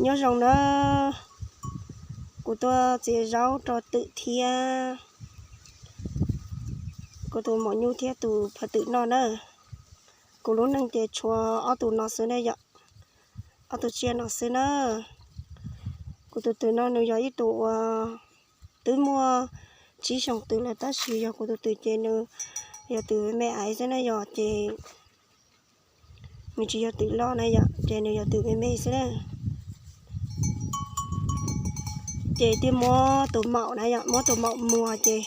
Nyob zoo nawb, kuv tuaj txiav zaub rau twm thiab kuv tus maum nyuj thiab tus phaw twm noj na. Kuv lub neej ces tshuav ob tug no xwb ne yom, ob tug tsiaj no xwb na. Kuv tus twm no nws yog ib tug uas twb muaj tsib xyoos twm lawm tab sis yog kuv tus twm ces nws yog twm me me aiv xwb na yom, ces nws tsis yog twm loj na yom, ces nws yog twm me me xwb na. Ces thiaj muab tus maum na yom, muab tus maum muag ces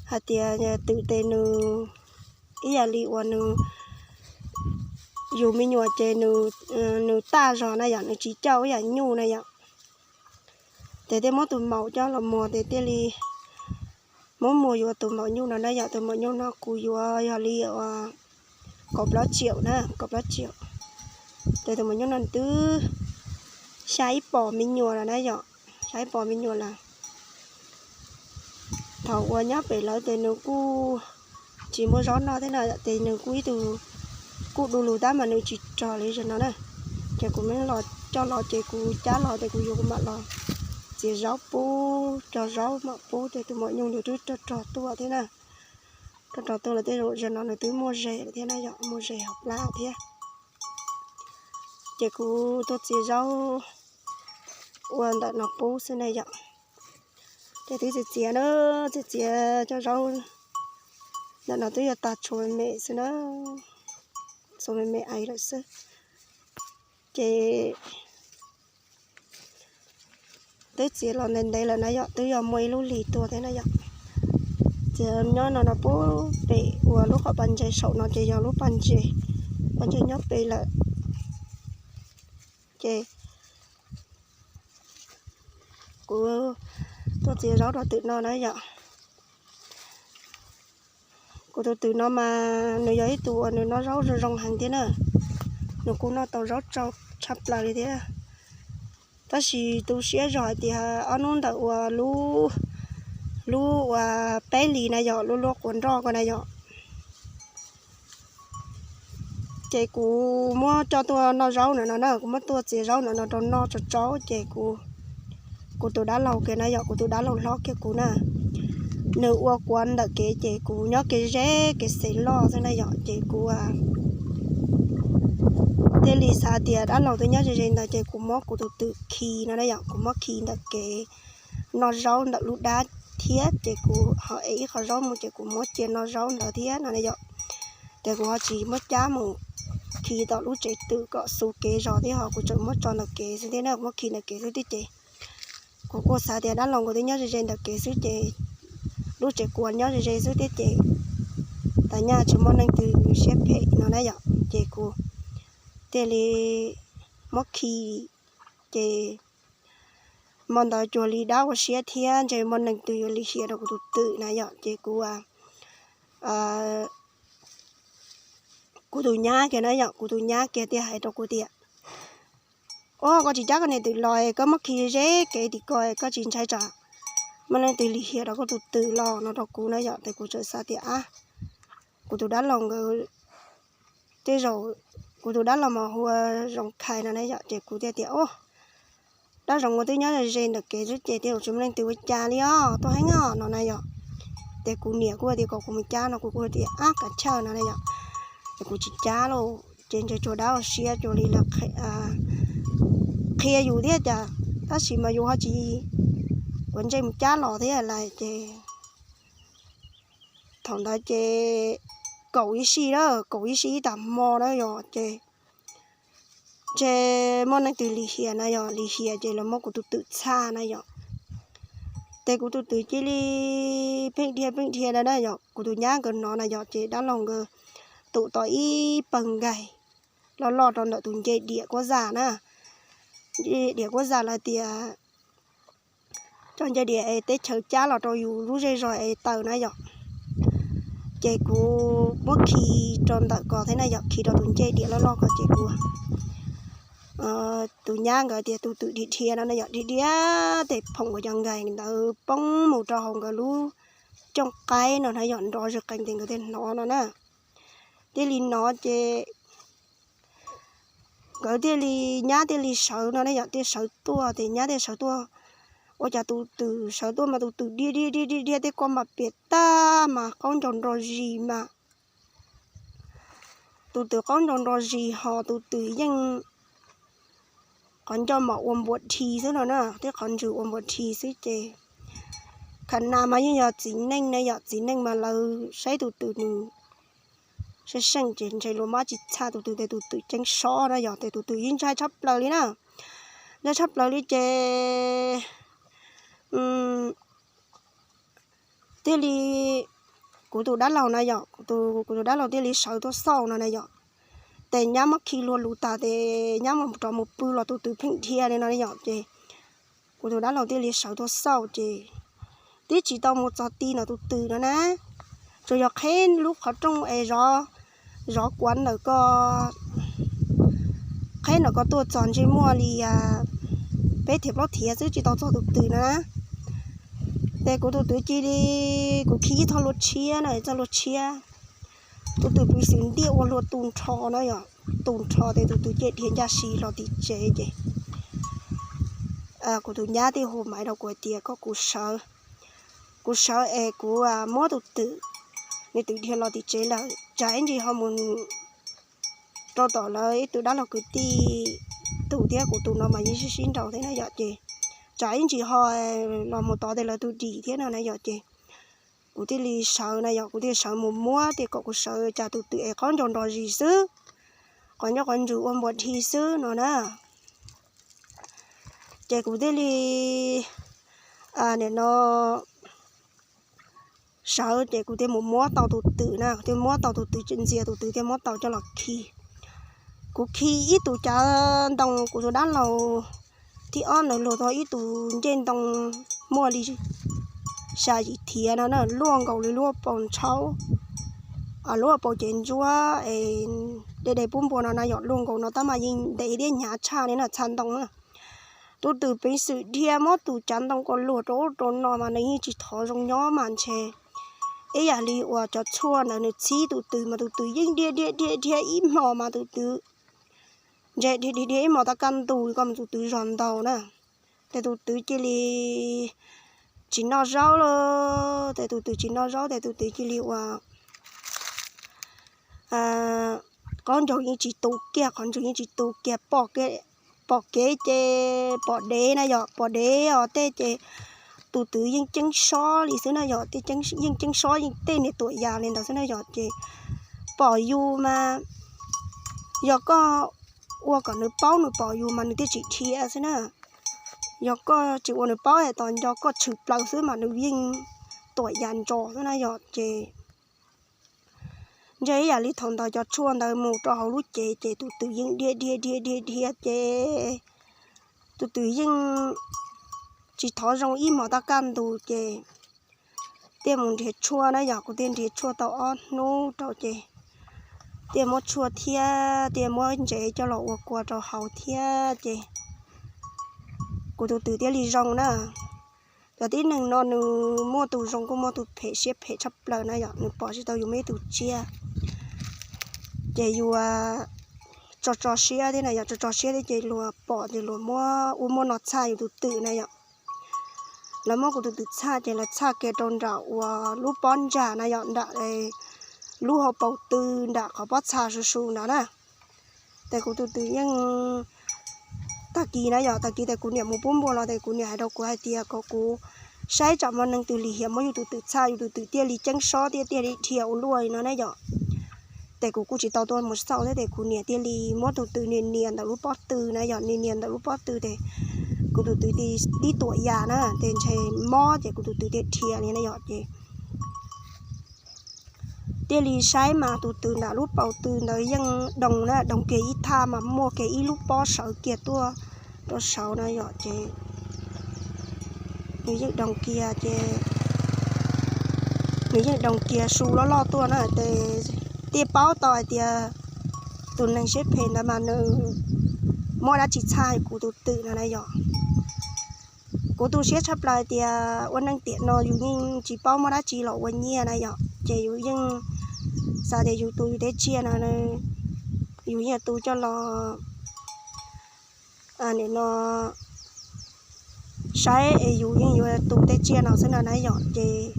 hais tias twm tes nws ib yam li uas nws yug me nyuam ces nws, nws taj zog na yom, nws tsis coj ib yam nyuj na yom. Ces thiaj muab tus maum coj los muag ces thiaj li muab muag yuav tus maum nyuj no na yom. Tus maum nyuj no kuv yuav yog li uas kaum plaub tsiaum na, kaum plaub tsiaum. Ces tus maum nyuj no twb xya ib pom me nyuam lawm na yom, xya ib pom me nyuam lawm. Thaum uas nyob pem lawv ces nws kuj tsis muaj zaub noj thiab na, ces nws kuj ib tug kuj du lug tab mas nws tsis rog li zaum no na. Ces kuv mam los coj los ces kuv cab los ces kuv yuav kuv mam los txiav zaub pub, cog zaub mam pub ces tus maum nyuj nws twb rog rog tuaj thiab na. Rog rog tuaj lawm tej zaum zaum no nws twb muaj zes lawm thiab na yom, muaj zes hauv plab thiab. Ces kuv tuaj txiav zaub ua ntawm no pub xwb na yom. Ces twb txiav txiav na, txiav txiav cov zaub ntawm no twb yuav tag tshuav me me xwb na, tshuav me me aiv lawm xwb. Ces twb txiav los ntev ntev lawm na yom, twb yog muaj ib lub hlis tuaj thiab na yom. Ces nyob no no pub pem uas lub qhov pas ntses saum no ces yog lub pas ntses, pas ntses nyob pem lawm. Ces kuv tuaj txiav zaub rau twm no na yom. Kuv tus twm no mas nws yog ib tug uas nws noj zaub zoo zoo heev thiab na. Nws kuj noj tau zaub tsau tshaj plaws li thiab. Tab sis tu siab zog hais tias ob hnub ntawm uas lub, lub uas peb hlis na yom, lub luab quav nroj ko na yom, ces kuv muab coj tuaj noj zaub ntawm no na, kuv muab tuaj txiav zaub ntawm no rau noj tsau tsau ces kuv, kuv tus dab laug kiag na yom, kuv tus dab laug hlob kiag kuv na, nws ua kuav ntawm kev ces kuv nyob kev ze kev xev loj xwb na yom, ces kuv thiaj li xav tias dab laug twb nyob ze ze ntawd ces kuv muab kuv tus twm khi no na yom, kuv muab khi ntawm kev noj zaub ntawm lub dab thiab ces kuv ho ev ib qho zaub mus ces kuv muab cia noj zaub ntawd thiab no na yom. Ces kuv ho tsis muab cab mus khi tom lub tsev twm kom xu kev zog thiab ho kuv tseem muab tso ntawm kev xwb thiab na, muab khi ntawm kev xwb thiab ces kuv kuj xav tias dab laug nkawd twb nyob ze ze ntawm kev xwb ces lub tsev kuav nyob ze ze xwb thiab ces tas nyaj tsis muaj leej twg siab phem no na yom, ces kuv thiaj li muab khi ces hmo ntawd cuag li dab ua siab thiab ntshe muaj leej twg yuav lim hiam rau kuv tus twm na yom, ces kuv, kuv tus nyab kiag na yom, kuv tus nyab kiag thiaj hais rau kuv tias, o, koj tsis cab koj niam twm los, koj muab khi ze kev tim ko, koj tsis ntshai tsam muaj leej twg lim hiam rau koj tus twm los no rau kuv na yom. Ces kuv txawm xav tias, ab, kuv tus dab laug nkawd, tej zaum kuv tus dab laug mas hu ua Zoov Khais no na yom, ces kuv thiaj tias, o, dab Zoov nkawd twb nyob ze ntawm kev xwb ces tej zaum tsis muaj leej twg ua cas li os, tuaj heev os no na yom. Ces kuv niam kuj tias kom kuv mus cab no, kuv kuj tias, ab, kav chawj no na yom, ces kuv tsis cab lauj. Ces ntshe tsuas dab ua siab cuag li lawv qhia yus thiab cas, tab sis mas yus ho tsis ua ntsej mus cab los thiab lawm ces thaum ntawd ces kaum ib sij na, kaum ib sij ib tag hmo na yom, ces ntshe muaj leej twg lim hiam na yom, lim hiam ces lawv muab kuv tus twm txhaj na yom. Ces kuv tus twm cia li pheej dhia pheej dhia na yom, kuv tus nyab nkawd hnov na yom, ces dab laug nkawd tum tau ib pawg nkaig loj loj rau ntawm tus ncej diam kuab zaj na. Ncej diam kuab zaj lawv tias cov ncej diam es teb chaws cab los rau yus lub zej zog es tawm na yom. Ces kuv muab khi rau ntawm ko thiab na yom, khi rau tus ncej diam loj loj ko ces kuv, tus nyab nkawd tias tus twm dhia dhia no na yom, dhia dhia ces phoom kuv cov nkaig ntawd poob mus rau hauv nkawd lub cooj qaib no na yom, nrov zig qees ces nkawd thiaj hnov no na. Thiaj li hnov ces nkawd thiaj li, nyab thiaj li sawv no ne yom, thiaj sawv tuaj ces nyab thiaj sawv tuaj. Ua cas tus twm sawv tuaj mas tus twm dhia dhia dhia dhia dhia tej ko mas piam tag mas qaub ncaug nro zis mas, tus twm qaub ncaug nro zis ho tus twm yeej qhov ncauj mas ua npuas dhi xwb no na, tej qhov ntswg ua npuas dhi xwb ces, kha nas mas yeej yog txiv neej na yom, txiv neej mas lawv saib tus twm nws seej seej ces ntshe luag muab tsis txhaj tus twm ces tus twm ceeb sob na yom, ces tus twm yeej ntshai tshaj plaws li na, ntshai tshaj plaws li ces thiaj li, kuv tus dab laug na yom, kuv tus dab laug thiaj li sawv tuaj xauj no na yom, ces nyab muab khi luag lus tas ces nyab mus rov mus pw los tus twm pheej dhia li no yom, ces kuv tus dab laug thiaj li sawv tuaj xauj ces twb tsis tau mus txog ti no tus twm no na, tsuas yog qheb lub qhov rooj es zov, zov kuav ntawm ko, qheb ntawm ko tuaj txog ntsej muag li peb thiav plaub thiav xwb tsis tau txog tus twm no na. Ces kuv tus twm cia li, kuv khi ib txoj hlua tshiab na, txoj hlua tshiab, tus twm piv xwm ntiaj ua hlua tu nrho na yom, tu nrho ces tus twm cia li dhia ncaj si los tim tsev ces kuv tus nyab thiaj hu maiv rau kuv hais tias kom kuv sawv, kuv sawv es kuv muab tus twm, nws twm dhia los tim tsev lawm tsam ib ntsis ho mus rau tom lawv ib tug dab laug kwv tij, tus thiab kuv tus no mas yeej sib sib nraus thiab na yom, ces tsam ib ntsis ho los mus tod ces lawv tus dim thiab no na yom, ces kuv thiaj li sawv na yom, kuv thiaj li sawv mus muab tias kom kuv sawv tsam tus twm es qaub ncaug nro zis xwb, qhov ncauj qhov ntswg ua npuas dhi xwb no na. Ces kuv thiaj li, nim no sawv ces kuv thiaj mus muab tau tus twm na, kuv thiaj muab tau tus twm, ntxias tus twm thiaj muab tau coj los khi. Kuv khi ib tus cav ntoo, kuv tus dab laug thib ob ntawd luag tau ib tus ncej ntoo muaj li xya yim thiav no na, luaj nkaus li lub hauv paus ntshauv, lub hauv paus cev ntsuab es de de pub npua no na yom, luaj nkaus no tab mas yeej ntev thiab hnyav tshaj li na, txha ntoo na. Tus twm peev xwm dhia muab tus cav ntoo ko luag rau ub rau no mas nws yeej tsis thov zoo nyob mas ntshe ib yam li uas cov tshuaj ntawd nws txhib tus twm mas tus twm yeej dhia dhia dhia dhia ib hmos mas tus twm ntshe dhia dhia dhia ib hmos tab kaj ntug li ko mas tus twm zog ntaus na. Ces tus twm cia li tsis noj zaub lawm, ces tus twm tsis noj zaub ces tus twm cia li ua qaub ncaug yeej tsis tu kiag, qhov ntswg yeej tsis tu kiag, pom kev ces pom dev na yom, pom dev os tej ces tus twm yeej ceeb sob li xwb na yom, yeej ceeb sob yeej tej niag tuam yas li ntawd xwb na yom, ces pom yus mas yog koj ua kom nws paub nws pom yus mas nws thiaj tsis dhia xwb na. Yog koj tsis ua nws paub es tos nco koj tshwm plaws xwb mas nws yeej tuam yas ntsos xwb na yom, ces ntshe ib yam li thaum ntawd cov tshuaj ntawd mus rau hauv lub cev ces tus twm yeej dhia dhia dhia dhia dhia ces tus twm yeej tsis thov zoo ib hmos tab kaj ntug ces thiaj mus nrhiav tshuaj na yom, kuv thiaj nrhiav tshuaj tau ob hnub rau ces thiaj muab tshuaj thiab thiaj muab ntsev coj los ua kua rau haus thiab ces kuv tus twm thiaj li zoo na. Cov tib neeg no nws muaj tus zoo kuj muaj tus phem, siab phem tshaj plaws na yom, nws pom tsis tau yus muaj ib tug tsiaj ces yus tso tso siab thiab na yom, tso tso siab thiab ces luag pom ces luag muab ua muaj no txhaj yus tus twm na yom. Lawv muab kuv tus twm txhaj ces lawv txhaj kiag rau nram uas lub pob ntsag na yom, nram lub hauv paus tw, nram qhov pob txha su su nrad na. Ces kuv tus twm yeej, tag kis na yom, tag kis ces kuv niam mus pub npua los ces kuv niam hais rau kuv hais tias kom kuv saib tsam muaj neeg twg lim hiam muab yus tus twm txhaj, yus tus twm thiaj li ceeb sob thiab thiaj li dhia ua luaj li no na yom. Ces kuv kuj tsis tau tuaj mus xauj thiab ces kuv niam thiaj li muab tus twm nias nias ntawm lub pob tw na yom, nias nias ntawm lub pob tw ces kuv tus twm tib tuam yas na ces ntshe mob ces kuv tus twm thiaj dhia li na yom ces thiaj li saib mas tus twm nram lub paus tw ntawd yeej doos na, doos kiag ib thaj mas muaj kiag ib lub pob sawv kiag tuaj rau saud na yom ces nws yeej doos kiag ces nws yeej doos kiag su loj loj tuaj na ces thiaj paub tau hais tias tus neeg siab phem ntawd mas nws muab dab tsi txhaj kuv tus twm no na yom. Kuv tu siab tshaj plaws tias ua neej tiam no yus yeej tsis paub muab dab tsi los ua nyiaj na yom, ces yus yeej xav tias yus tu yus tej tsiaj no yus yeej tu coj los nim no saib es yus yeej yuav tu tej tsiaj no xwb no na yom. Ces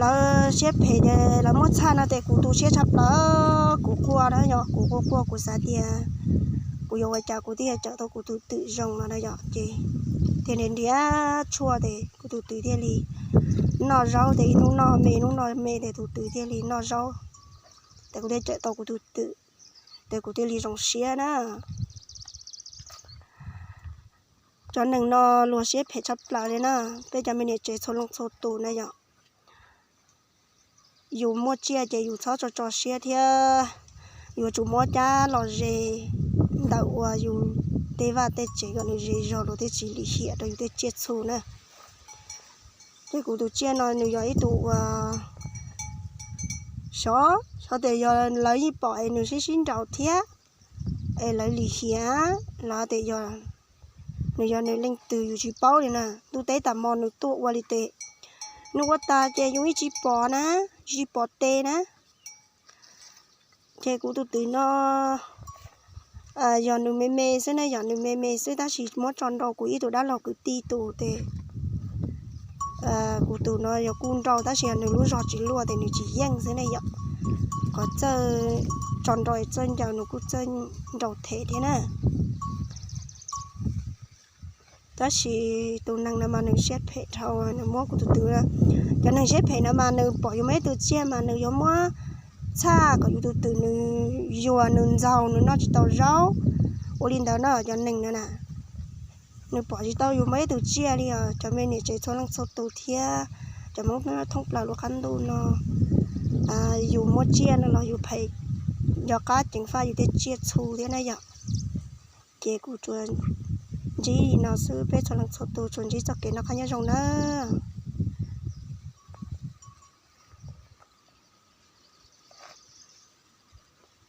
lawv siab phem ces lawv muab txhaj no ces kuv tu siab tshaj plaws, kuv quaj na yom, kuv quaj quaj kuv xav tias kuv yuav ua cas kuv thiaj cawm tau kuv tus twm zoo no na yom. Ces thiaj li nrhiav tshuaj ces kuv tus twm thiaj li noj zaub, ces ib hnub noj me hnub noj me ces tus twm thiaj li noj zaub, ces kuv thiaj cawm tau kuv tus twm, ces kuv thiaj li zoo siab na. Cov neeg no luag siab phem tshaj plaws li na, peb cov me niam tsev txhua leej txhua tus na yom. Yus muaj tsiaj ces yus txhob tso tso siab thiab yuav tsum muab cab los ze ntawm uas yus tej vaj tej tsev kom nws ze zog los thiaj tsis lim hiam rau yus tej tsiaj txhu na. Ces kuv tus tsiaj no nws yog ib tug uas xyov, xyov tias yog lawv yeej pom es nws sib sib nraus thiab es lawv lim hiam los tias yog nws yog nws leej twg yus tsis paub li na. Ntuj teb tas hmo nws tuaj ua li tes, nws ua tas ces yus yeej tsis pom na, tsis pom tes na. Ces kuv tus twm no yog nws me me xwb ne, yog nws me me xwb tab sis muab tso nrau kuv ib tug dab laug kwv tij tus ces kuv tus no yog kuj nrau tab sis yog nws lub zog tsis luaj ces nws tsis yeej xwb ne yom. Qhov txawj tso nrau txawj ncaws nws kuj txawj nrau them thiab na. Tab sis tus neeg no mas nws siab phem dhau, nws muab kuv tus twm, cov neeg siab phem no mas nws pom yus muaj ib tug tsiaj mas nws yuav muab txhaj kom yus tus twm nws yuag nws ntxaug nws noj tsis tau zaub. Ua li ntawd no cov neeg no na, nws pom tsis tau yus muaj ib tug tsiaj li os cov me niam tsev txhua leej txhua tus thiab cov Hmoob thoob plaws lub qab ntuj no. Yus muaj tsiaj no los yus pheej nco qab ceev faj yus tej tsiaj txhu thiab na yom. Ces kuv tsuas ntsib li no xwb, peb txhua leej txhua tus tsuas ntsib txoj kev noj qab nyob zoo nawb.